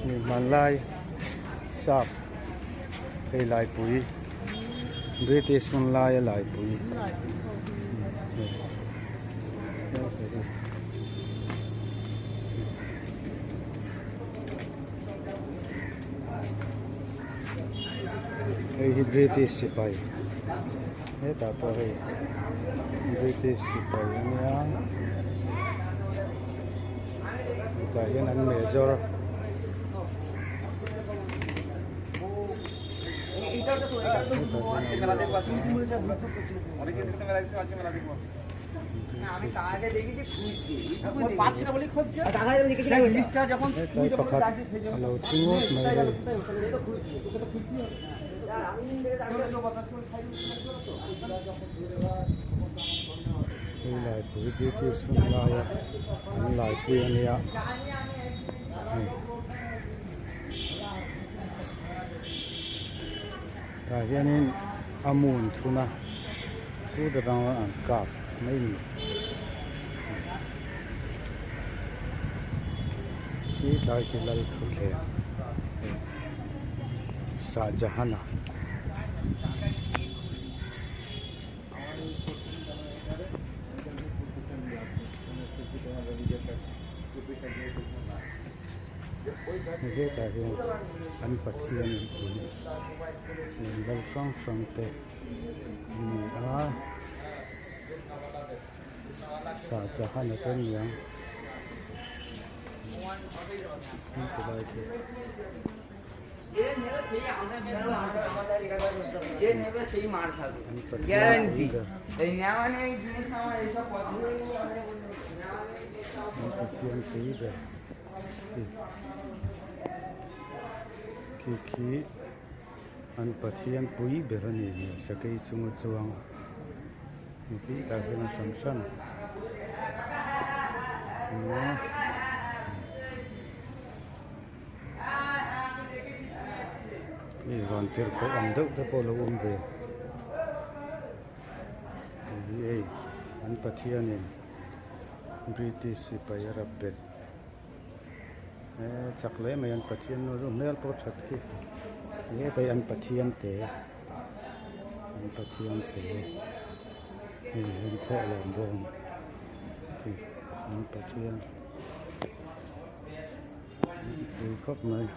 Ni hmanlai sap hei laipui British hun laia laipui hei hi British sipai hetah pawh hei British sipai a nia hetah hian an major Hetlai pakhat a lo thi ngawt mai hei. Hei laipui British hun laia an laipui a nia hei. Tah hianin a mun thun a chu ta tang an kap mai a ni. Khi tlai khi lal thutthleng Shahjahan-a. Hetah hian an pathian an pui lem hrang hrang te a ni a Shahjahan a te niang helai khi. An pathian pui ber an pathian pui ber khi khi an pathian pui ber a ni hmel sakei chunga chuang khi tah hian a hran hran a. Hei van tirhkoh ang deuh te pawh a lo awm ve hei hi hei an pathianin British sipai a rap bet eee chak hle mai an pathian nu chu hmel pawh that khi hetah hi an pathian te an pathian te hei an thawh lawm bawk an pathian. Pui khawp mai.